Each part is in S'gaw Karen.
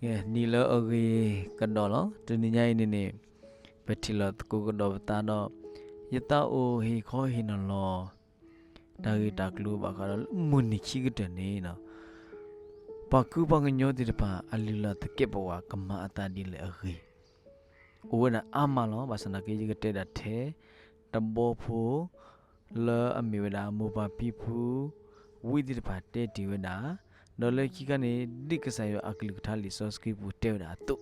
နံၤလၢအဂ့ၤကဒီးလီၤ. တနံၤညါအံၤန့ၣ်န့ၣ် ပထံၣ်လိာ်သကိးကဒီးပသးဒီး ယသးအိၣ်ဟ့ၣ်ခီဟ့ၣ်နီၤလီၤ တၢ်ဂ့ၢ်တၢ်ကျိၤဘၣ်ဃးဒီးလၢမုၢ်နံၤခံကတၢၢ်န့ၣ် ပှၤကူပှၤကညီသ့ၣ်တဖၣ် အလုၢ်အလၢ်သကဲးပဝးကမၤအသးဒ်လဲၣ်အဂ့ၢ် အိၣ်ဝဲဒၣ်အါမးလီၤ. ဘၣ်ဆၣ်သနာ်က့ ယကတဲဒၣ်ထဲတဘီဖိ လၢအမ့ၢ်ဝဲဒၣ်မိၢ်ပၢ်ဖံဖု ဝံသ့ၣ်တဖၣ်တဲတ့ၢ်ဝဲဒၣ်, ဒီးလၢခံခါန့ၣ် ဒ်ကစၢ်ယွၤအကလုၢ်ကထါလံာ်စီဆှံပူၤတဲဝဲဒၣ်အသိး,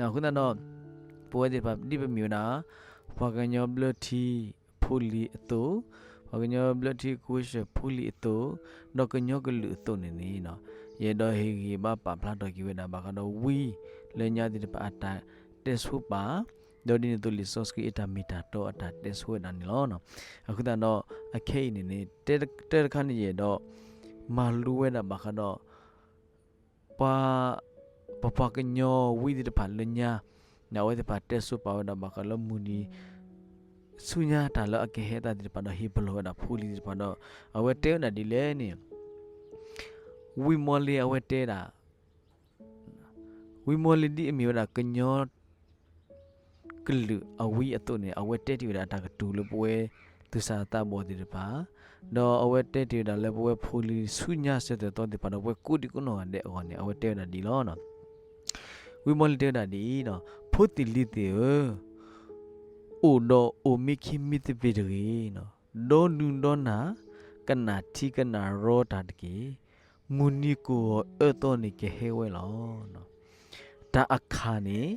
အဃိသတးဒီး ပဝဲသ့ၣ်တဖၣ်ဒ်ပမ့ၢ်ဝဲဒၣ် ပှၤကညီဘျၢထံဖိလံၤအသိး, ပှၤကညီဘျၢထံကဝ့ၢ်စၢၣ်ဖိလံၤအသိး, ဒီးကညီကလုာ်အသိးန့ၣ်န့ၣ် ယအဲၣ်ဒိးဟ့ၣ်ဂံၢ်ဘါပာ်ဖျါထီၣ်က့ၤဝဲဒၣ် ဘၣ်ဃးဒီးဝံလၢညါသ့ၣ်တဖၣ်အတၢ်တဲဆိပာ်, ဒီးဒ်န့ၣ်အသိးလံာ်စီဆှံအတၢ်မ့ၢ်တၢ်တီအတၢ်တဲဆိဝဲဒၣ်န့ၣ်လီၤ. အဃိသတးဒီး အခဲအံၤန့ၣ်န့ၣ် တၢ်တခါန့ၣ်ယအဲၣ်ဒိး မၤလိဝဲဒၣ်ဘၣ်ဃးဒီး ပှၤ ပပှၤကညီဝံသ့ၣ်တဖၣ်လၢညါ အဝဲသ့ၣ်တဖၣ်တဲဆိပာ်ဝဲဒၣ်ဘၣ်ဃးလၢမုၢ်နံၤ ဆူညါတၢ်လၢအကဟဲအသးသ့ၣ်တဖၣ်ဒီးဟ့ၣ်ပလီၢ်ဝဲဒၣ်ဖိလံၤသ့ၣ်တဖၣ်ဒီး အဝဲတဲဝဲဒၣ်ဒ်လဲၣ်န့ၣ် ဝံမီလ့အဝဲတဲဒၣ် ဝံမီလ့ဒ်အမ့ၢ်ဝဲဒၣ်ကညီ ကလုာ်အဝံအသိးန့ၣ် အဝဲတဲတ့ၢ်ဝဲဒၣ်အတၢ်ကတိၤလၢပဝဲသူၣ်စၢ်သးဘီၣ်သ့ၣ်တဖၣ်, ဒီးအဝဲတဲတ့ၢ်ဝဲဒၣ်လၢပဝဲဖိလံၤဆူညါဆၢသၢၣ်သီသ့ၣ်တဖၣ်ဒီး ပဝဲကိးဒံကိးနီၢ်ဂၤဒဲးအဂီၢ်န့ၣ် အဝဲတဲဝဲဒၣ်ဒ်လီၤ. ဝံမီလ့တဲဝဲဒၣ်ဒ်အံၤ, ဖိသ့ၣ်လံၤသ့ၣ်ဧၢ, အိၣ်ဒီးအိၣ်မ့ၢ်ခံမ့ၢ်သပ့ၤတဂ့ၤ, ဒီနုၤဒီနၤ ကနၣ်ထံကနၣ်ရီတၢ်တက့ၢ်. မုၢ်နံၤကိၢ်ဂီၤအၢသီန့ၣ်ကဟဲဝဲလီၤ. တၢ်အခၣ်န့ၣ်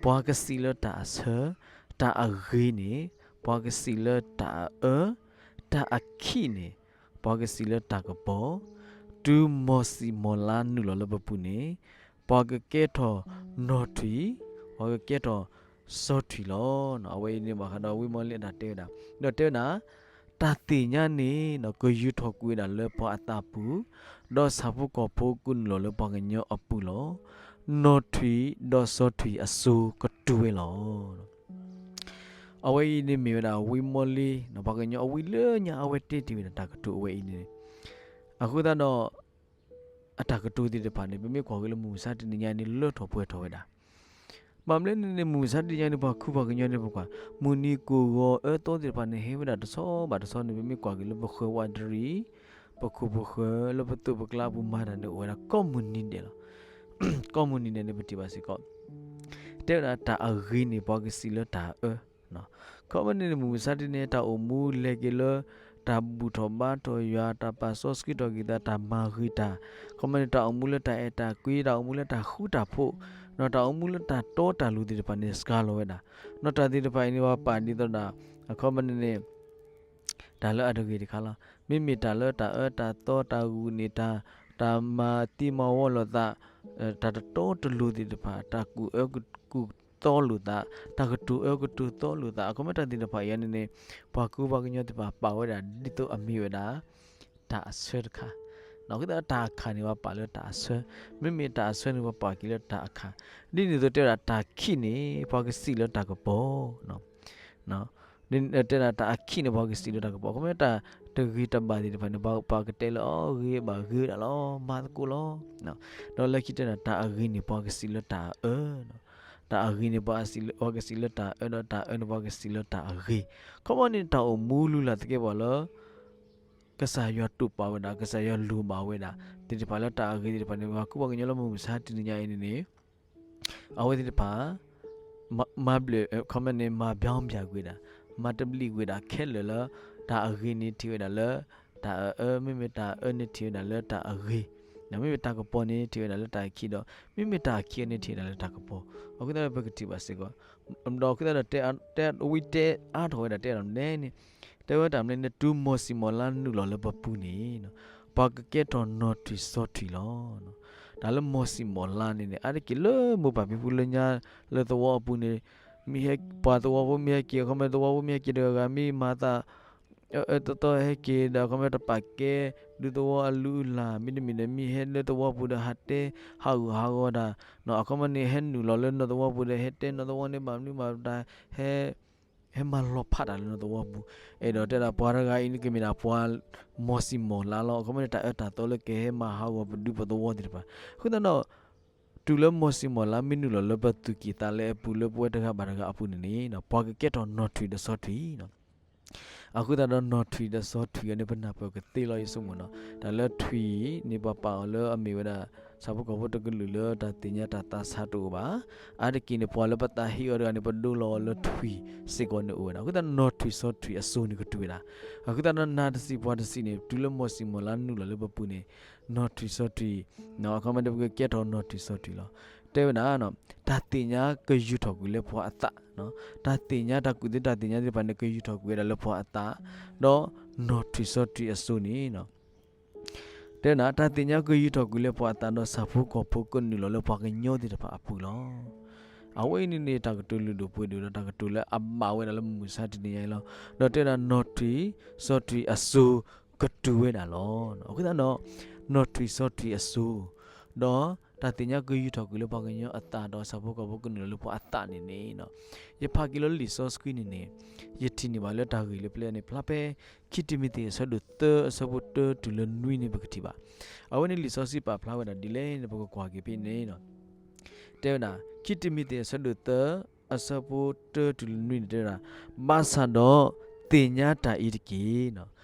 ပှၤကစံးလၢတၢ်အဆၢ, တၢ်အဂ့ၤန့ၣ် ပှၤကစံးလၢတၢ်အအၢ, တၢ်အခံးန့ၣ် ပှၤကစံးလၢတၢ်ကပီၤ, တုၤမီၢ်စံၣ်မီၢ်လါနုာ်လီၤလၢပပူၤန့ၣ် ပှၤကကဲထီၣ်နီၣ်ထွံၣ်, ပှၤကကဲထီၣ်စီထွံၣ်လီၤ. အဝဲအံၤန့ၣ်ဘၣ်ဃးဒီးဝံမီလ့အတၢ်တဲဝဲဒၣ်, ဒီးတဲဝဲဒၣ်, တၢ်သ့ၣ်ညါန့ၣ် ကယူၤထီၣ်ကွံာ်ဝဲဒၣ်လၢပှၤအသးပူၤ, ဒီးဆၣ်ဖိကီၢ်ဖိကနုာ်လီၤလၢပှၤကညီအပူၤလီၤ. နီၣ်ထွံၣ်ဒီးစီထွံၣ်အစိၤကတုၤဝဲလီၤ. အဝဲအံၤန့ၣ်မ့ၢ်ဝဲဒၣ်ဝံမီလ့ ပှၤကညီအဝံလၢညါအဝဲတဲတ့ၢ်ဝဲဒၣ်တၢ်ကတိၤအဝဲအံၤန့ၣ်, အဃိသတးဒီး အတၢ်ကတိၤသ့ၣ်တဖၣ်န့ၣ် ပမ့ၢ်ကွၢ်က့ၤလၢမုၢ်မဆါတနံၤညါန့ၣ် လၢထီၣ်ပှဲၤထီၣ်ဝဲဒၣ်. ဘၣ်မနုၤလဲၣ်န့ၣ်န့ၣ် မုၢ်မဆါတနံၤညါန့ၣ် ပှၤခူပှၤကညီန့ၣ် ပကွၢ် မုၢ်နံၤကိၢ်ဂီၤအၢသီသ့ၣ်တဖၣ်န့ၣ် ဟဲဝဲဒၣ်တဆီဘၣ်တဆီန့ၣ် ပမ့ၢ်ကွၢ်က့ၤလၢပဃၢၤဝးတရံး ပခိၣ်ပဃၢၤလၢပသိးပကျါပူၤမၤတၢ်န့ၣ် အိၣ်ဝဲဒၣ်ကိးမုၢ်နံၤဒဲးလီၤ. ကိးမုၢ်နံၤဒဲးန့ၣ် ပထံၣ်ဘၣ်စ့ၢ်ကီး တဲဝဲဒၣ်တၢ်အဂ့ၤန့ၣ် ပှၤကစံးလၢတၢ်အၢ ခီမ့ၢ်န့ၣ်န့ၣ် မုၢ်မဆါတနံၤန့ၣ် တၢ်အိၣ်မူလဲၤက့ၤလၢ တၢ်ဘူၣ်ထီၣ်ဘါထီၣ်ယွၤ တၢ်ပာ်စီဆှံထီၣ်က့ၤသး တၢ်မၤဂ့ၤတၢ်, ခီမ့ၢ်န့ၣ် တၢ်အိၣ်မူလၢတၢ်အဲၣ်တၢ်ကွံ တၢ်အိၣ်မူလၢတၢ်ဃူတၢ်ဖိး, ဒီးတၢ်အိၣ်မူလၢတၢ်တီတၢ်လိၤသ့ၣ်တဖၣ်န့ၣ် စှၤလီၤဝဲဒၣ်. ဒီးတၢ်သ့ၣ်တဖၣ်အံၤန့ၣ် ပှၤပာ်ဒ်သိးဒီး အခီမ့ၢ်န့ၣ်န့ၣ် တၢ်လၢအတဂ့ၤတခါလီၤ. မ့မ့ၢ်တၢ်လၢတၢ်အၢတၢ်သီ တၢ်ဂုာ်န့ၢ်တၢ်, တၢ်မၤသံမၤဝီလိာ်သး, တၢ်တတီတလိၤသ့ၣ်တဖၣ်, တၢ်ကူၣ်အၢကူၣ်သီလိာ်သး, တၢ်ကတိၤအၢကတိၤသီလိာ်သး, အခီမ့ၢ်တၢ်သ့ၣ်တဖၣ်အံၤန့ၣ်န့ၣ် ပှၤကူပှၤကညီသ့ၣ်တဖၣ်ပာ်ဝဲဒၣ်ဒ်သိးအမ့ၢ်ဝဲဒၣ် တၢ်အဆၢတခါ အဃိသတးဒီးတၢ်အခၣ်န့ၣ် ပှၤပာ်လၢတၢ်အဆၢ, မ့မ့ၢ်တၢ်အဆၢန့ၣ် ပှၤပာ်က့ၤလၢတၢ်အခၣ်, ဒ်န့ၣ်အသိးတဲဝဲဒၣ်တၢ်ခံးန့ၣ် ပှၤကစံးလၢတၢ်ကပီၤ တဲဒၣ်တၢ်အခံးန့ၣ် ပှၤကစံးလၢတၢ်ကပီၤ, ခီမ့ၢ်တၢ်တဂ့ၤတဘၣ်သ့ၣ်တဖၣ်န့ၣ် ပှၤကတဲလၢအဂ့ၤဘၣ်ဂ့ၤဝဲဒၣ်လီၤ, မၤသကိးလီၤ. ဒီးလၢခံတဲဒၣ်တၢ်အဂ့ၤန့ၣ် ပှၤကစံးလၢတၢ်အၢ, တၢ်အဂ့ၤန့ၣ် ပှၤကစံးလၢတၢ်အၢ, ဒီးတၢ်အၢန့ၣ် ပှၤကစံးလၢတၢ်အဂ့ၤ, ခီမ့ၢ်န့ၣ်တၢ်အိၣ်မူလုၢ်လၢ်သကဲးပဝးလၢ ကစၢ်ယွၤတိာ်ပာ်ဝဲဒၣ်, ကစၢ်ယွၤလိၣ်ဘၣ်ဝဲဒၣ် သ့ၣ်တဖၣ်လၢတၢ်အဂ့ၤသ့ၣ်တဖၣ်န့ၣ် ပှၤကူပှၤကညီလၢမုၢ်မဆါတနံၤညါအံၤန့ၣ်န့ၣ် အဝဲသ့ၣ်တဖၣ် မၤဘျၢၣ် ခီမ့ၢ်န့ၣ် မၤဘျီဘျၣ်ကွံာ်ဒၣ်, မၤတဘျံးကွံာ်ဒၣ်ခဲလၢာ်လၢ တၢ်အဂ့ၤန့ၣ်ထံၣ်ဝဲဒၣ်လၢ တၢ်အအၢ, မ့မ့ၢ်တၢ်အၢန့ၣ်ထံၣ်ဝဲဒၣ်လၢတၢ်အဂ့ၤ, မ့မ့ၢ်တၢ်ကပီၤန့ၣ်ထံၣ်ဝဲဒၣ်လၢတၢ်အခံးဒီး မ့မ့ၢ်တၢ်အခံးန့ၣ်ထံၣ်ဝဲဒၣ်လၢတၢ်ကပီၤ, အဃိသတးဒီးပကထံၣ်ဘၣ်စ့ၢ်ကီး, ဒီးအဃိသတးဒီး တဲဝံတဲအါထီၣ်ဝဲဒၣ်တဲဒၣ်မနုၤန့ၣ် တဲဝဲတၢ်မနုၤန့ၣ် တုၤမီၢ်စံၣ်မီၢ်လါနုာ်လီၤလၢပပူၤန့ၣ် ပှၤကကဲထီၣ်နီၣ်ထွံၣ်စီထွံၣ်လီၤ. တၢ်လၢမီၢ်စံၣ်မီၢ်လါန့ၣ်န့ၣ် အါတက့ၢ်လၢမိၢ်ပၢ်ဖံဖုလၢညါလၢသဝီအပူၤန့ၣ် မ့ၢ်ဟဲ ပှၤသဝီဖိမ့ၢ်ဟဲက့ၤ အခီမ့ၢ်သဝီဖိမ့ၢ်ဟဲက့ၤတဂၤဂၤ မ့ၢ်မၤသး အၢအၢသီသီဟဲက့ၤဒီး အခီမ့ၢ်တပာ်ကဲ ဒူသဝီအလုၢ်အလၢ် မ့တမ့ၢ်ဒီး မ့ၢ်ဟဲလၢသဝီပူၤဒီး ဟးတဲဟးဂူာ်ဟးဂီၤတၢ် အခီမ့ၢ်န့ၣ် ဟဲနုာ်လီၤလၢနီၢ်သဝီပူၤဒီး ဟဲတဲနီၢ်သဝီန့ၣ် ဘၣ်မနုၤဘၣ်တၢ် ဟဲ ဟဲမၤလီၤဖးတၢ်လၢနီၢ်သဝီပူၤ, အဲၣ်ဒိးတဲဒၣ်ပှၤတဂၤအံၤန့ၣ် ကမ့ၢ်ဒၣ်ပှၤမီၢ်စံၣ်မီၢ်လါလီၤ. အခီမ့ၢ်န့ၣ် တၢ်အၢတၢ်သီလၢကဟဲမၤဟးဂီၤပဒူပသဝီသ့ၣ်တဖၣ်, အဃိသတးဒီး တုၤ တုၤလၢမိၢ်ဆံးမိၢ်လါမ့ၢ်နုာ်လီၤလၢပသူၣ်ကံၢ်သးလဲအပူၤ လၢပဝဲတဂၤဘၣ်တဂၤအပူၤန့ၣ်န့ၣ် ပှၤကကဲထီၣ်နီၣ်ထွံၣ်ဒီးဆီထွံၣ်. အဃိသတးဒီးနီၣ်ထွံၣ်ဒီးဆီထွံၣ်အံၤန့ၣ် ပနၢ်ပၢၢ်ကသ့လီၤ ယဆိကမိၣ်နီၤ. တၢ်လၢထွံၣ်န့ၣ် ပှၤပာ်အီၤလၢအမ့ၢ်ဝဲဒၣ် ဆၣ်ဖိကီၢ်ဖိတကလုာ်လၢတၢ်သ့ၣ်ညါတၢ်သးဆးတအိၣ်ဘၣ်. အါတက့ၢ်န့ၣ် ပှၤလၢပသးဟ့အီၤတဂၤန့ၣ် ပဒိလီၤအီၤလၢထွံၣ်စ့ၢ်ကီးန့ၣ်အိၣ်ဝဲဒၣ်. အဃိသတးနီၣ်ထွံၣ်ဆီထွံၣ်အစိၤန့ၣ်ကတုၤဝဲဒၣ်. အဃိသတးဒီးနၤတစံးပှၤတစံးန့ၣ် တုၤလၢမိၢ်ဆံးမိၢ်လါနုာ်လီၤလၢပပူၤန့ၣ် နီၣ်ထွံၣ်ဆီထွံၣ် အခီပညီန့ၣ် ပကကဲထီၣ်နီၣ်ထွံၣ်ဆီထွံၣ်လီၤ. တဲဝဲဒၣ် တၢ်သ့ၣ်ညါကယူၢ်ထီၣ်ကွံာ်လၢပှၤအသး, တၢ်သ့ၣ်ညါတၢ်ကူၣ်သ့တၢ်သ့ၣ်ညါသ့ၣ်တဖၣ်န့ၣ် ကယူၢ်ထီၣ်ကွံာ်ဝဲဒၣ်လၢပှၤအသး, ဒီးနီၣ်ထွံၣ်ဆီထွံၣ်အစိၤန့ၣ် တဲဝဲဒၣ် တၢ်သ့ၣ်ညါကယူၢ်ထီၣ်ကွံာ်လၢပှၤအသးဒီးဆၣ်ဖိကီၢ်ဖိကနုာ်လီၤလၢပှၤကညီသ့ၣ်တဖၣ်အပူၤလီၤ. အဝဲအံၤန့ၣ်န့ၣ် တၢ်ကတိၤလုၢ်ဒိၣ်ပှ့ၤဒိၣ်ဒီး တၢ်ကတိၤလၢအဘၣ်ဝဲဒၣ်လၢမုၢ်မဆါတနံၤညါအံၤလီၤ. ဒီးတဲဝဲဒၣ်နီၣ်ထွံၣ်ဆီထွံၣ်အစိၤကတုၤဝဲဒၣ်လီၤ. အဃိသတးဒီး နီၣ်ထွံၣ်ဆီထွံၣ်အစိၤ ဒီးတၢ်သ့ၣ်ညါကယူၢ်ထီၣ်ကွံာ်လၢပှၤကညီအသးဒီးဆၣ်ဖိကီၢ်ဖိကနုာ်လီၤလၢပှၤအသးန့ၣ်န့ၣ် ယဖးက့ၤလၢလံာ်စီဆှံန့ၣ်န့ၣ် ယထံၣ်န့ၢ်ဘၣ်လၢတၢ်ဂ့ၢ်လၢပျဲန့ၣ် ဖျါဖဲခံတံၤမသ့းအဆၢဒိၣ်သၢ အဆၢဖိတၢတုၤလၢနွံန့ၣ် ပကထံၣ်ဘၣ်. အဝဲန့ၣ်လံာ်စီဆှံပာ်ဖျါဝဲဒၣ်ဒ်လဲၣ်န့ၣ် ပကကွၢ်က့ၤဖဲန့ၣ် တဲဝဲဒၣ် ခံတံၤမသ့းအဆၢဒိၣ်သၢ အဆၢဖိတၢတုၤလၢနွံန့ၣ် တဲဝဲဒၣ် ဘၣ်ဆၣ်ဒီးသ့ၣ်ညါတၢ်အံၤတက့ၢ်,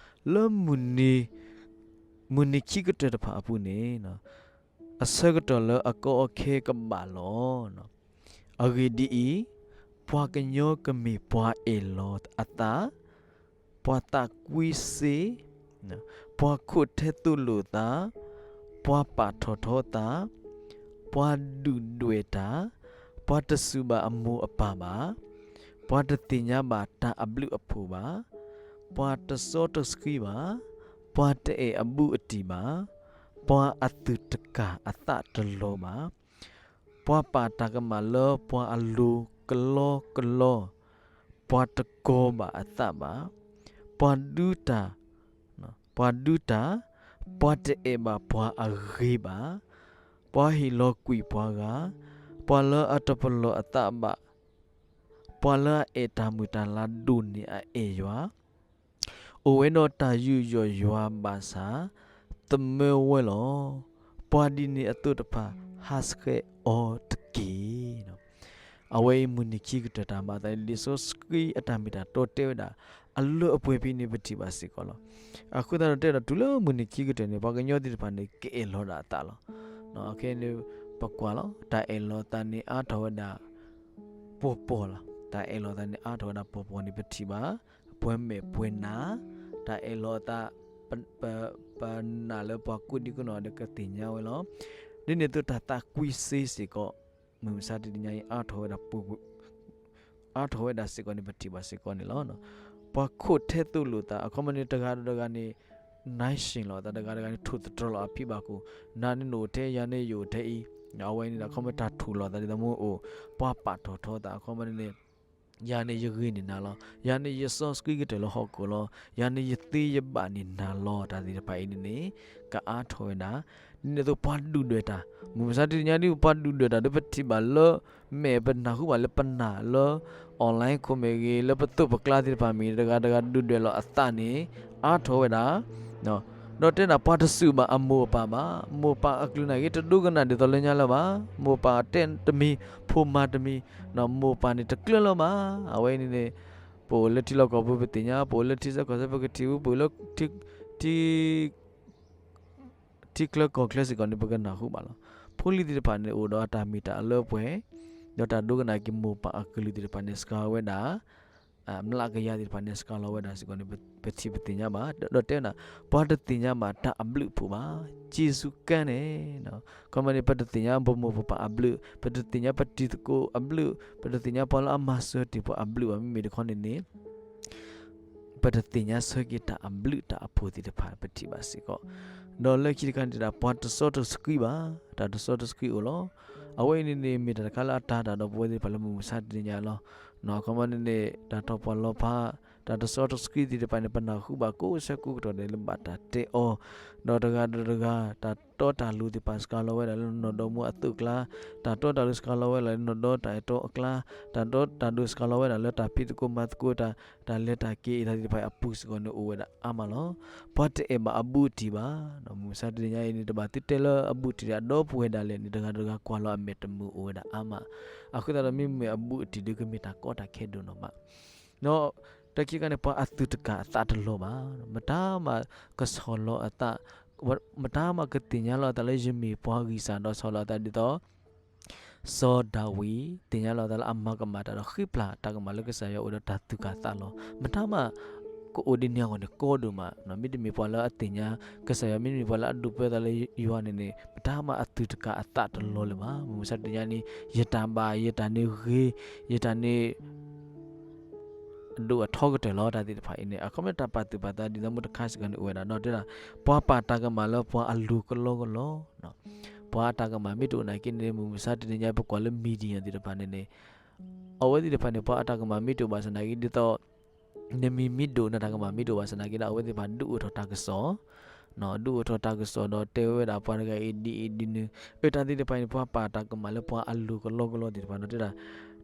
လၢမုၢ်နံၤခံကတၢၢ်တဖၣ်အပူၤန့ၣ် အဆၢကတီၢ်လၢအကီအခဲကဘၣ်လီၤ. အဂ့ၢ်ဒ်အံၤ, ပှၤကညီကမ့ၢ်ပှၤအဲၣ်လီၤအသး, ပှၤသးကွံစ့, ပှၤခိးထဲသိးလိာ်သး, ပှၤပာ်ထီၣ်ထီသး, ပှၤဒုၣ်ဒွဲၣ်တၢ်, ပှၤတစူၢ်ဘၣ်အမိၢ်အပၢ်ဘၣ်, ပှၤတသ့ၣ်ညါဘၣ်တၢ်အဘျုးအဖှိၣ်ဘၣ်, ပှၤတစီတဆှံဘၣ်, ပှၤတအဲၣ်အဘူးအတံၢ်ဘၣ်, ပှၤအသူၣ်တကၢ်အသးတလီၤဘၣ်, ပှၤပာ်တၢ်ကမၣ်လၢပှၤအလိၤကလီကလီ, ပှၤတကီဘၣ်အသးဘၣ်, ပှၤဒုတၢ်, ပှၤဒုတၢ်, ပှၤတအဲၣ်ဘၣ်ပှၤအဂ့ၤဘၣ်, ပှၤဟ့ၣ်လီၤကွံာ်ပှၤဂၤ, ပှၤလၢအတပလီၢ်အသးဘၣ်, ပှၤလၢအအဲၣ်တၢ်မုာ်တၢ်လၤဒိၣ်န့ၢ်အအဲၣ်ယွၤ အိၣ်ဝဲဒီးတၢ်ယူးယီၣ်ယွၤဘၣ်ဆၣ် သမၢဝဲလီၤ. ပှၤဒ်န့ၣ်အသိးတဖၣ် ဟးဆှဲးအီၤတက့ၢ်. အဝဲအံၤမုၢ်နံၤခံကတၢၢ်တၢ်မၤအသးန့ၣ် လံာ်စီဆှံအတၢ်မ့ၢ်တၢ်တီတဲဝဲဒၣ် အလၢအပှဲၤဖဲန့ၣ် ပထံၣ်ဘၣ်စ့ၢ်ကီးလီၤ. အဃိသတးဒီးတဲဒၣ် တုၤလၢမုၢ်နံၤခံကတၢၢ်န့ၣ် ပှၤကညီသ့ၣ်တဖၣ်န့ၣ် ကအဲၣ်လီၤဒၣ်အသးလီၤ. ခဲအံၤန့ၣ် ပကွၢ်လီၤ တၢ်အဲၣ်လီၤသးန့ၣ် အါထီၣ်ဝဲဒၣ် ပှီၢ်ပှီၢ်လီၤ. တၢ်အဲၣ်လီၤသးန့ၣ် အါထီၣ်ဝဲဒၣ်ပှီၢ်ပှီၢ်န့ၣ် ပထံၣ်ဘၣ် ပှဲၤမဲာ်ပှဲၤနါ, တၢ်အဲၣ်လီၤအသး ပ ပနာ်လၢပှၤကိးဒံကိးနီၢ်ဒီးကသ့ၣ်ညါဝဲလီၤ. ဒ်န့ၣ်အသိးတၢ်သးကွံစ့စ့ၢ်ကီး မုၢ်မဆါတနံၤညါအံၤ အါထီၣ်ဝဲဒၣ် အါထီၣ်ဝဲဒၣ်စ့ၢ်ကီးန့ၣ် ပထံၣ်ဘၣ်စ့ၢ်ကီးန့ၣ်လီၤ. ပှၤခိးထဲသိးလိာ်သး အခီပညီန့ၣ် တဂၤဒီးတဂၤန့ၣ် နၢ်ဆ့ၣ်လီၤသး တဂၤဒီးတဂၤန့ၣ် ထိၣ်သတြီၤလီၤအဖံဘၣ်ခိၣ်, နၤန့ၣ်နအိၣ်ထဲ ယၤန့ၣ်ယအိၣ်ထဲအံၤ, အဝဲန့ၣ်ဒီး အခီပညီတၢ်ထိၣ်လီၤသးဒ်သိးမ့ၢ်အိၣ်, ပှၤပာ်ထီၣ်ထီသး အခီပညီန့ၣ် ယၤန့ၣ်ယဂ့ၤန့ၢ်နၤလီၤ, ယၤန့ၣ်ယစီဆှံကတၢၢ်လၢဟီၣ်ခိၣ်လီၤ, ယၤန့ၣ်ယသ့ယဘၣ်န့ၢ်နၤလီၤ, တၢ်သ့ၣ်တဖၣ်အံၤန့ၣ်န့ၣ် ကအါထီၣ်ဝဲဒၣ်. ဒ်န့ၣ်အသိးပှၤဒုၣ်ဒွဲၣ်တၢ် မုၢ်မဆါတနံၤညါဒ် ပှၤဒုၣ်ဒွဲၣ်တၢ်ဒီးပထံၣ်ဘၣ်လၢ မဲာ်ပနၢ်ဟူဘၣ်လၢပနာ်လၢ online ခိၣ်မ့ၢ်ဂ့ၤ လၢပသိးပကျါသ့ၣ်တဖၣ်မ့ၢ်ဂ့ၤ တဂၤတဂၤဒုၣ်ဒွဲၣ်လီၤအသးန့ၣ် အါထီၣ်ဝဲဒၣ် ဒီးတဲဒၣ်ပှၤတစူၢ်ဘၣ်အမိၢ်အပၢ်ဘၣ်, မိၢ်ပၢ်အကလုၢ်နာ်က့ တဒိကနၣ်ဒ်သိးလၢညါလၢၤဘၣ်, မိၢ်ပၢ်တဲတမံၤ ဖိမၤတမံၤ, မိၢ်ပၢ်န့ၣ်တကျၢၤလၢၤဘၣ်. အဝဲအံၤန့ၣ်န့ၣ် ပအိၣ်လၢထံလီၢ်ကီၢ်ပူၤပသ့ၣ်ညါ, ပအိၣ်လၢထံဆၢကီၢ်ဆၢပကထံၣ်ဝဲ, ပအိၣ်လၢထံ ထံ ထံချၢကီၢ်ချၢစ့ၢ်ကီးန့ၣ် ပကနၢ်ဟူဘၣ်လီၤ. ဖိလံၤသ့ၣ်တဖၣ်န့ၣ် အိၣ်ဒီးအတၢ်မ့ၢ်တၢ်အလၢအပှဲၤ, ဒီးတၢ်ဒိကနၣ်က့ၤမိၢ်ပၢ်အကလုၢ်သ့ၣ်တဖၣ်န့ၣ် စှၤဝဲဒၣ်, မျးကယၤသ့ၣ်တဖၣ်န့ၣ် စှၤလီၤဝဲဒၣ်စ့ၢ်ကီးန့ၣ် ပထံၣ်ပသ့ၣ်ညါဘၣ်. ဒီးတဲဝဲဒၣ် ပှၤတသ့ၣ်ညါဘၣ်တၢ်အဘျုးအဖှိၣ်ဘၣ်, က့စူကါန့ၣ် ခီမ့ၢ်န့ၣ် ပတသ့ၣ်ညါပမိၢ်ပပၢ်အဘျုး, ပတသ့ၣ်ညါပတံၤသကိးအဘျုး, ပတသ့ၣ်ညါပှၤလၢအမၤစၢၤတ့ၢ်ပှၤအဘျုးဘၣ်. မ့မ့ၢ်တခီန့ၣ်န့ၣ် ပတသ့ၣ်ညါဆၢက့ၤတၢ်အဘျုးတၢ်အဖှိၣ်သ့ၣ်တဖၣ် ပထံၣ်ဘၣ်စ့ၢ်ကီး. ဒီးလၢခံတခါန့ၣ်တဲဒၣ် ပှၤတစီတဆှံဘၣ်, တၢ်တစီတဆှံအိၣ်လီၤ. အဝဲအံၤန့ၣ်န့ၣ် မ့ၢ်တၢ်တခါလၢအတၤတၢ်ဒီးပဝဲသ့ၣ်တဖၣ်လၢမုၢ်မဆါတနံၤညါလီၤ. အခီပညီန့ၣ်န့ၣ် တၢ်ထီၣ်ပှၢ်လီၤဖး တၢ်တစီတဆှံသ့ၣ်တဖၣ်န့ၣ် ပနၢ်ဟူဘၣ်ကိးဆၢကိးကတီၢ်ဒဲးလၢဘၣ်တၢ်တဲအီၤ, ဒီးတဂၤဒီးတဂၤ တၢ်တီတၢ်လိၤသ့ၣ်တဖၣ်စှၤလီၤဝဲဒၣ်လၢနီၢ်ဒီမါအသိးအကျါ, တၢ်တီတၢ်လိၤစှၤလီၤဝဲဒၣ်လၢနီၢ်ဒီတၢ်အဲၣ်တီအကျါ, တၢ်တီတၢ်လိၤစှၤလီၤဝဲဒၣ်လၢတၢ်ဖံးသကိးမၤသကိးတၢ်, တၢ်လဲၤတၢ်က့ၤအံၤတၢ်သ့ၣ်တဖၣ်အပူၤစ့ၢ်ကီးန့ၣ်အိၣ်ဝဲဒၣ်အါမးလီၤ. ပှၤတအဲၣ်ဘၣ်အဘူးအတံၢ်ဘၣ်. မုၢ်မဆါတနံၤညါအံၤန့ၣ် တဘၣ်သုတဲလၢအဘူးအတံၢ်ဒီးအဒီပုၢ်ဝဲၢ်ဒၣ်လဲာ်န့ၣ် တဂၤဒီးတဂၤကွၢ်လီၤအမဲာ်တမုာ်အိၣ်ဝဲဒၣ်အါမး. အဃိသတးဒီးမ့မ့ၢ်အဘူးအတံၢ်ဒီးကမ့ၢ်တၢ်ကီတၢ်ခဲဒိၣ်နီၢ်မး ဒီးတၢ်ခံခါန့ၣ် ပှၤအသူၣ်တကၢ်အသးတလီၤဘၣ်. မတၤမးကဆီၣ်လီၤအသး, မတၤမးကသ့ၣ်ညါလီၤအသးလၢယမ့ၢ်ပှၤဂံၢ်စၢ်ဒီးဆီၣ်လီၤအသးဒ်သိး စီၤဒၤဝံး သ့ၣ်ညါလီၤအသးလၢအမၤကမၣ်တၢ်ဒီးဃ့ပျၢ်တၢ်ကမၣ်လၢကစၢ်ယွၤအိၣ်ဒီးတၢ်သူၣ်ကၢ်သးလီၤ. မတၤမးကအိၣ်ဒ်န့ၣ်အဂီၢ်န့ၣ်ကီဒိၣ်မး. မ့တမ့ၢ်ပှၤလၢအသ့ၣ်ညါကစၢ်ယွၤ, မ့တမ့ၢ်ပှၤလၢအဒိၣ်ပၢသးလၢယွၤန့ၣ်န့ၣ် မတၤမးအသူၣ်တကၢ်အသးတလီၤလၢၤဘၣ်. မုၢ်မဆါတနံၤညါန့ၣ် ယတၢ်ဘၣ်, ယတၢ်န့ၣ်ဂ့ၤ, ယတၢ်န့ၣ် အဒိၣ်အထီကတၢၢ်လီၤ. တၢ်သ့ၣ်တဖၣ်အံၤန့ၣ် အခီပညီတၢ်ပာ်သူၣ်ပာ်သးဒ်သိးမုၢ်တခါစ့ၢ်ကီးန့ၣ်အိၣ်ဝဲဒၣ်ဒီးတဲဒၣ် ပှၤပာ်တၢ်ကမၣ်လၢပှၤအလိၤကလီကလီ, ပှၤအတၢ်ကမၣ်မ့ၢ်တအိၣ်နာ်က့န့ၣ် မုၢ်မဆါတနံၤညါ ပကွၢ်လၢ media သ့ၣ်တဖၣ်န့ၣ်န့ၣ် အဝဲသ့ၣ်တဖၣ်န့ၣ် ပှၤအတၢ်ကမၣ်မ့ၢ်တအိၣ်ဘၣ်ဆၣ်နာ်က့ဒ်သိး နမံၤမ့ၢ်ဒိၣ် နတၢ်ကမၣ်မ့ၢ်တအိၣ်ဘၣ်ဆၣ်နာ်က့ဒီး အဝဲသ့ၣ်တဖၣ်ဒုးအိၣ်ထီၣ်တၢ်ကစီၣ်, ဒုးအိၣ်ထီၣ်တၢ်ကစီၣ်ဒီးတဲဝဲဒၣ်ပှၤတဂၤအံၤဒ်အံၤဒ်နုၤ, အတၢ်သ့ၣ်တဖၣ်န့ၣ် ပှၤပာ်တၢ်ကမၣ်လၢပှၤအလိၤကလီကလီသ့ၣ်တဖၣ်ဒီးတဲဒၣ်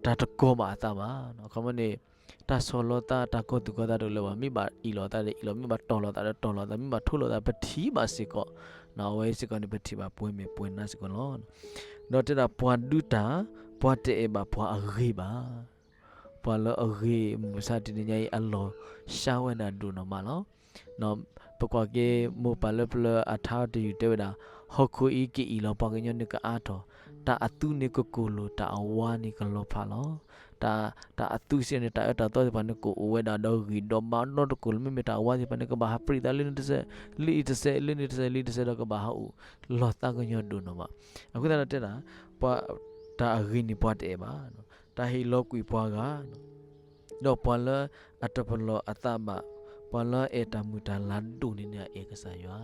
တၢ်တကိးဘၣ်အသးဘၣ်. အခီပညီန့ၣ် တၢ်ဆီၣ်လီၤသး တၢ်ကီသူၣ်ကီသးတအိၣ်လၢၤဘၣ်. မ့ၢ်ဘၣ်အ့ၣ်လိာ်သးဒီးအ့ၣ်လိာ်, မ့ၢ်ဘၣ်တီၢ်လိာ်သးဒီးတီၢ်လိာ်သး, မ့ၢ်ဘၣ်ထိလိာ်သး ပထံၣ်ဘၣ်စ့ၢ်ကီး, အဝဲစ့ၢ်ကီးန့ၣ် ပထံၣ်ဘၣ်ပှဲၤမဲာ်ပှဲၤနါစ့ၢ်ကီးလီၤ. ဒီးတဲဒၣ်ပှၤဒုးတၢ်, ပှၤတအဲၣ်ဘၣ်ပှၤအဂ့ၤဘၣ်. ပှၤလၢအဂ့ၤ မုၢ်မဆါတနံၤညါအံၤ အလီၢ်စှၤဝဲဒၣ်ဒိၣ်နီၢ်မးလီၤ. ပကွၢ်က့ၤ မိၢ်ပၢ်လၢပျၢၤအထါတယုၢ်တဲဝဲဒၣ်, ဟီၣ်ခိၣ်အံၤကအံၣ်လီၤ ပှၤကညီန့ၣ်ကအါထီၣ်, တၢ်အသူန့ၣ်ကကိၢ်လိာ်, တၢ်အဝါန့ၣ်ကလီၤဖးလီၤ. တၢ်, တၢ်အသူစ့ၢ်န့ၣ် တၢ်အၢတၢ်သီသ့ၣ်တဖၣ်န့ၣ်ကအိၣ်ဝဲဒၣ်ဒီးဂံၢ်ဒီးဘါနီတကိၢ်လၢၤ, မ့မ့ၢ်တၢ်အဝါသ့ၣ်တဖၣ်န့ၣ် ကဘၣ်ဟးပြံးသးလၢန့ၣ်တစဲး, လၢအံၤတစဲး, လၢန့ၣ်တစဲး, လၢအံၤတစဲးဒီးကဘၣ်ဟးအိၣ်လီၤသးကညီၤဒိၣ်နီၢ်မး. အဃိသတးဒီးတဲဒၣ် ပှၤ တၢ်အဂ့ၤန့ၣ်ပှၤတအဲၣ်ဘၣ်, တၢ်ဟ့ၣ်လီၤကွံာ်ပှၤဂၤ, ဒီးပှၤလၢအတပလီၢ်အသးဘၣ်, ပှၤလၢအအဲၣ်တၢ်မုာ်တၢ်လၤဒိၣ်န့ၣ်န့ၣ် အအဲၣ်ကစၢ်ယွၤ,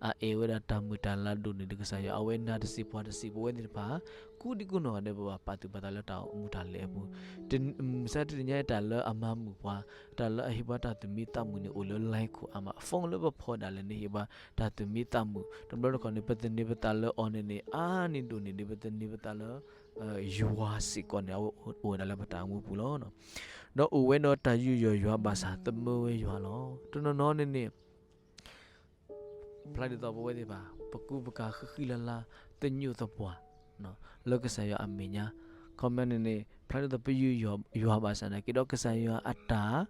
အအဲၣ်ဝဲဒၣ်တၢ်မုာ်တၢ်လၤဒိၣ်န့ၣ်ဒီးကစၢ်ယွၤ, အဝဲနၤတစံးပှၤတစံး ပဝဲသ့ၣ်တဖၣ် ကူဒံကူနီၢ်ဂၤဒဲး ပဘၣ်ပာ်သူၣ်ပာ်သးလၢတၢ်အိၣ်မူတၢ်လဲၤအပူၤ, မုၢ်မဆါတနံၤညါအံၤ တၢ်လၢအမၤမုာ်ပှၤ, တၢ်လၢအဟ့ၣ်ပှၤတၢ်သူၣ်မံသးမုာ်န့ၣ် အိၣ်လၢ line ခိၣ်အါမး, phone လၢပဖီဒၣ်လဲာ်န့ၣ် ဟ့ၣ်ပှၤတၢ်သူၣ်မံသးမုာ်, တဘျီတခီၣ်န့ၣ် ပသန့ၤပသးလၢအီၤန့ၣ်န့ၣ် အါန့ၢ်ဒိၣ်န့ၢ်ဒံး ပသန့ၤပသးလၢ ယွၤစ့ၢ်ကီးန့ၣ် အဝဲအိၣ်ဝဲဒၣ်လၢပတၢ်အိၣ်မူပူၤလီၤ. ဒီးအိၣ်ဝဲဒီးတၢ်ယူးယီၣ်ယွၤဘၣ်ဆၣ် သမၢဝဲယွၤလီၤ. တနီၤနီၤန့ၣ်န့ၣ် ဖျါဒ်သိးပဝဲသ့ၣ်တဖၣ် ပကူပကၤဃံဃံလၤလၤ သညိးသပှၢ် လၢကစၢ်ယွၤအမဲာ်ညါ, ခီပညီန့ၣ်န့ၣ် ဖျါဒ်သိးပယူးယီၣ်ယွၤဘၣ်ဆၣ်နာ်က့ဒီး ကစၢ်ယွၤအတၢ်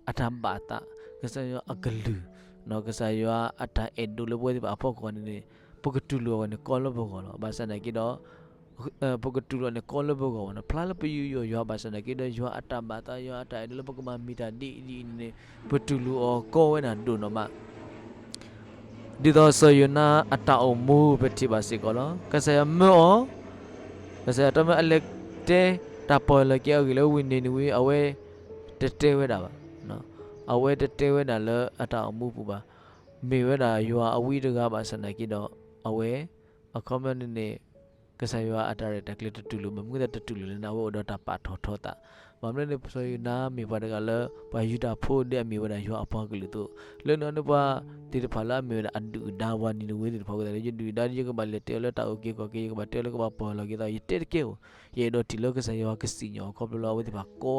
အတၢ်ဘၣ်သး, ကစၢ်ယွၤအကလုၢ်, ကစၢ်ယွၤအတၢ်အဲၣ်ဒိးလၢပဝဲသ့ၣ်တဖၣ်အဖီခိၣ်န့ၣ်န့ၣ် ပကတူၢ်လိာ်အီၤန့ၣ် ကီလၢပဂီၢ်လီၤ. ဘၣ်ဆၣ်နာ်က့ဒီး ပကတူၢ်လိာ်န့ၣ် ကီလၢပဂီၢ်ဘၣ်န့ၣ် ဖျါလၢပယူးယီၣ်ယွၤဘၣ်ဆၣ်နာ်က့ဒီး ယွၤအတၢ်ဘၣ်သး ယွၤအတၢ်အဲၣ်ဒိးလၢပကမၤမံၤတၢ်ဒ်အံၤဒ်အံၤန့ၣ်န့ၣ် ပတူၢ်လိာ်အီၤကီဝဲဒၣ်ဒိၣ်နီၢ်မး ဒ်သိးစီၤယိၤနါအတၢ်အိၣ်မူပထံၣ်ဘၣ်စ့ၢ်ကီးလီၤ. ကစၢ်ယွၤမၢအီၤ, ကစၢ်ယွၤတမၢအလဲၤတဲတၢ်ပီၢ်လီၤက့ၤအဂ့ၢ်လၢဝ့ၢ်နံၤနဝ့ အဝဲတတဲဝဲဒၣ်ဘၣ်. အဝဲတတဲဝဲဒၣ်လၢအတၢ်အိၣ်မူပူၤဘၣ်. မ့ၢ်ဝဲဒၣ်ယွၤအဝံတဂၤဘၣ်ဆၣ်နာ်က့ဒီး အဝဲ အခီပညီန့ၣ်န့ၣ် ကစၢ်ယွၤအတၢ်ရဲၣ်တၢ်ကျဲၤတတူၢ်လိာ်ဘၣ်. မ့ၢ်မနုၤတတူၢ်လိာ်လဲၣ်န့ၣ် အဝဲအိၣ်ဒီးတၢ်ပာ်ထီၣ်ထီသး. ဘၣ်မနုၤန့ၣ် စီၤယိၤနါမ့ၢ်ပှၤတဂၤလၢ ပှၤယူဒၤဖိဒ်အမ့ၢ်ဝဲဒၣ်ယွၤအပှၤကလုာ်အသိး, လၢန့ၣ်အီၤန့ၣ်ပှၤသ့ၣ်တဖၣ်လၢအမ့ၢ်ဝဲဒၣ်အဒုၣ်အဒါပှၤနံၤနဝ့သ့ၣ်တဖၣ်အဃိသတးဒီး ယဒုၣ်ဒါ ယကဘၣ်လဲၤတဲအီၤလၢတၢ်အုၣ်က့ၤခီၣ်က့ၤ ယကဘၣ်တဲအီၤလၢကဘၣ်ပီၢ်လီၤက့ၤသး ယတဲတကဲဧိၤ, ယအဲၣ်ဒိးထံၣ်လၢကစၢ်ယွၤကစံၣ်ညီၣ်အီၤခီဖျိလၢအဝဲသ့ၣ်တဖၣ်ကီ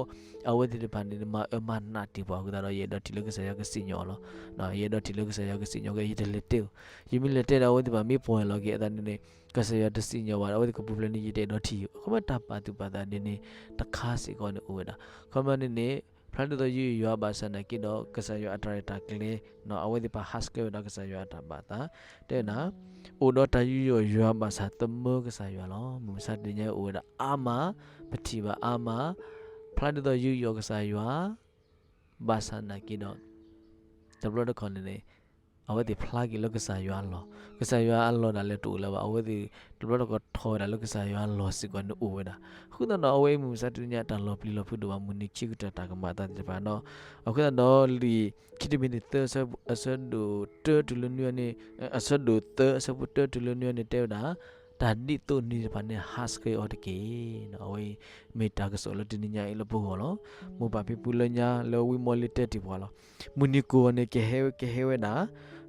အဝဲသ့ၣ်တဖၣ်န့ၣ် မၤအၢမၤနးတ့ၢ်ပှၤအဃိသတးဒီး ယအဲၣ်ဒိးထံၣ်လၢကစၢ်ယွၤကစံၣ်ညီၣ်အီၤလီၤ. ယအဲၣ်ဒိးထံၣ်လၢကစၢ်ယွၤကစံၣ်ညီၣ်က့ၤ ယတလဲၤတဲဧိၤ, ယမ့ၢ်လဲၤတဲဒီးအဝဲသ့ၣ်တဖၣ်မ့ၢ်ပီၢ်လီၤက့ၤအသးန့ၣ်န့ၣ် ကစၢ်ယွၤတစံၣ်ညီၣ်ဘၣ်ဒီး အဝဲသ့ၣ်ကပူၤဖျဲးန့ၣ် ယတအဲၣ်ဒိးထံၣ်အီၤ. အခီပညီတၢ်ပာ်သူၣ်ပာ်သးဒ်န့ၣ် တခါစ့ၢ်ကီးန့ၣ်အိၣ်ဝဲဒၣ်. အခီပညီန့ၣ်န့ၣ် ဖျါဒ်သိးယူးယီၣ်ယွၤဘၣ်ဆၣ်နာ်က့ဒီး ကစၢ်ယွၤအတၢ်ရဲၣ်တၢ်ကျဲၤ အဝဲသ့ၣ်တဖၣ် ဟးဆှဲးဝဲဒၣ်ကစၢ်ယွၤအတၢ်ဘၣ်သး, တဲနၤ အိၣ်ဒီးတၢ်ယူးယီၣ်ယွၤဘၣ်ဆၣ်သမၢကစၢ်ယွၤလီၤ. မုၢ်မဆါတနံၤညါအံၤအိၣ်ဝဲဒၣ်အါမး, ပထံၣ်ဘၣ်အါမး, ဖျါဒ်သိးယူးယီၣ်ကစၢ်ယွၤ ဘၣ်ဆၣ်နာ်က့ဒီး တဘျီတခီၣ်န့ၣ်န့ၣ် အဝဲသ့ၣ်ဖျါက့ၤလၢကစၢ်ယွၤအလီၢ်, ကစၢ်ယွၤအလီၢ်ဒၣ်လဲာ်တအိၣ်လၢၤဘၣ်. အဝဲသ့ၣ် တဘျီတခီၣ်ထီၣ်ဝဲဒၣ်လၢကစၢ်ယွၤအလီၢ်စ့ၢ်ကီးန့ၣ်အိၣ်ဝဲဒၣ်. အဃိသတးဒီး အဝဲအံၤမုၢ်မဆါတနံၤညါ တၢ်လီၤပျံၤလီၤဖုးဒိၣ်ဘၣ် မုၢ်နံၤခံကတၢၢ်တၢ်ကမၤအသးသ့ၣ်တဖၣ်ဒီး အဃိသတးဒီးလံာ်ခံတမံၤန့ၣ်သၢ အဆၢဒိၣ်တၢတုၤလၢနွံန့ၣ်, အဆၢဒိၣ်သၢ အဆၢဖိတၢတုၤလၢနွံန့ၣ် တဲဝဲဒၣ် တၢ်ဒ်သိးန့ၣ်တဖၣ်န့ၣ် ဟးဆှဲးအီၤတက့ၢ်. အဝဲမ့ၢ်တၢ်ကစီၣ်လၢတနံၤညါအံၤလၢပဂီၢ်လီၤ. မိၢ်ပၢ်ဖံဖုလၢညါလၢဝံမီၢ်လ့တဲတ့ၢ်ပှၤလီၤ. မုၢ်နံၤကိၢ်အီၤန့ၣ် ကဟဲဝဲဒၣ်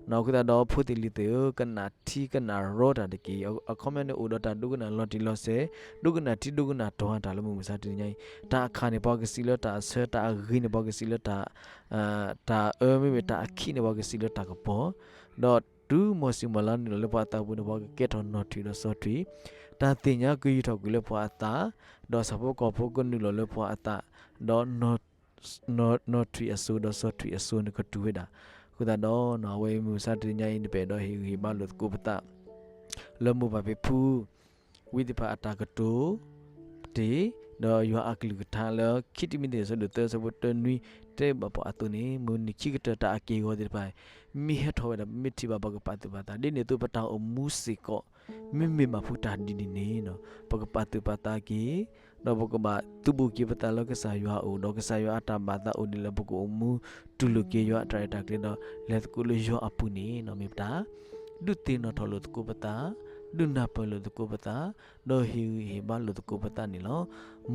အဃိသတးဒီးဖိသ့ၣ်လံၤသ့ၣ်ဧၢ, ကနၣ်ထံကနၣ်ရီတၢ်တက့ၢ်. အခီပညီန့ၣ်အိၣ်ဒီးတၢ်ဒိကနၣ်လီၤတံၢ်လီၤဆဲး, ဒိကနၣ်ထံဒိကနၣ်တီၤတၢ်လၢမုၢ်မဆါတနံၤညါအံၤ, တၢ်အခၣ်န့ၣ် ပှၤကစံးလၢတၢ်အဆၢ, တၢ်အဂ့ၤန့ၣ် ပှၤကစံးလၢတၢ် တၢ်အၢ, မ့မ့ၢ်တၢ်အခံးန့ၣ် ပှၤကစံးလၢတၢ်ကပီၤ, ဒီးတုၤမီၢ်စံၣ်မီၢ်လါနုာ်လီၤလၢပှၤအသးပူၤန့ၣ် ပှၤကကဲထီၣ်နီၣ်ထွံၣ်ဒီးစီၤထွံၣ်, တၢ်သ့ၣ်ညါကယူၤထီၣ်ကွံာ်လၢပှၤအသး, ဒီးဆၣ်ဖိကီၢ်ဖိကနုာ်လီၤလၢပှၤအသး, ဒီး နီၣ်ထွံၣ်အစိၤဒီးစီၤထွံၣ်အစိၤန့ၣ်ကတူၢ်ဝဲဒၣ်. အဃိသတးဒီး အဝဲမုၢ်မဆါတနံၤညါအံၤန့ၣ် ပအဲၣ်ဒိးဟ့ၣ်ဂံၢ်ဟ့ၣ်ဘါလိာ်သကိးပသး လၢမိၢ်ပၢ်ဖံဖု ဝံသ့ၣ်တဖၣ်အတၢ်ကတိၤတ့ၢ်, ဒီးယွၤအကလုၢ်ကထါလၢခံတံၤမသ့း အဆၢဒိၣ်သၢ အဆၢဖိတၢနွံ တဲဘၣ်ပှၤအသိးန့ၣ်, မုၢ်နံၤခံကတၢၢ်တၢ်အက့ၢ်အဂီၤသ့ၣ်တဖၣ် မ့ၢ်ဟဲထီၣ်ဝဲဒၣ် ပမ့ၢ်ထံၣ်ဘၣ် ပကပာ်သူၣ်ပာ်သး, ဒ်န့ၣ်အသိးပတၢ်အိၣ်မူစ့ၢ်ကီး မ့မ့ၢ်ဘၣ်ဖုတၢ်ဒ်န့ၣ်န့ၣ် ပကပာ်သူၣ်ပာ်သးက့ၤ, ဒီးပကဘၣ်သုးဘူးက့ၤပသးလၢကစၢ်ယွၤအအိၣ်, ဒီးကစၢ်ယွၤအတၢ်ဘၣ်သးအိၣ်ဒ်လဲၣ် ပကအိၣ်မူတူၢ်လိာ်က့ၤယွၤအတၢ်ရဲၣ်တၢ်ကျဲၤဒီး လဲၤသကိးလၢယွၤအပူၤန့ၣ် မ့ၢ်ပတၢ် ဒုးသ့ၣ်နီၣ်ထီၣ်လိာ်သကိးပသး, ဒုးနၢ်ပၢၢ်လိာ်သကိးပသး, ဒီးဟ့ၣ်ဂံၢ်ဟ့ၣ်ဘါလိာ်သကိးပသးန့ၣ်လီၤ.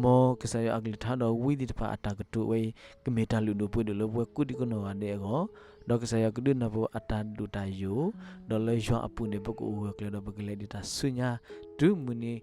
မ်ကစၢ်ယွၤအကလုၢ်ကထါဒီးဝံသ့ၣ်တဖၣ်အတၢ်ကတိၤဝဲအံၤ ကမ့ၢ်တၢ်လုၢ်ဒိၣ်ပှ့ၤဒိၣ်လၢပဝဲကိးဒံကနီၢ်ဂၤဒဲးအဂီၢ်, ဒီးကစၢ်ယွၤကဒုးနၢ်ပၢၢ်အတၢ်ဒိၣ်တၢ်ယိာ်, ဒီးလၢယွၤအပူၤန့ၣ် ပကအိၣ်ဂၢၢ်ကျၢၤဒီး ပကလဲၤဒံးတၢ်ဆူညါ တုၤမုၢ်နံၤ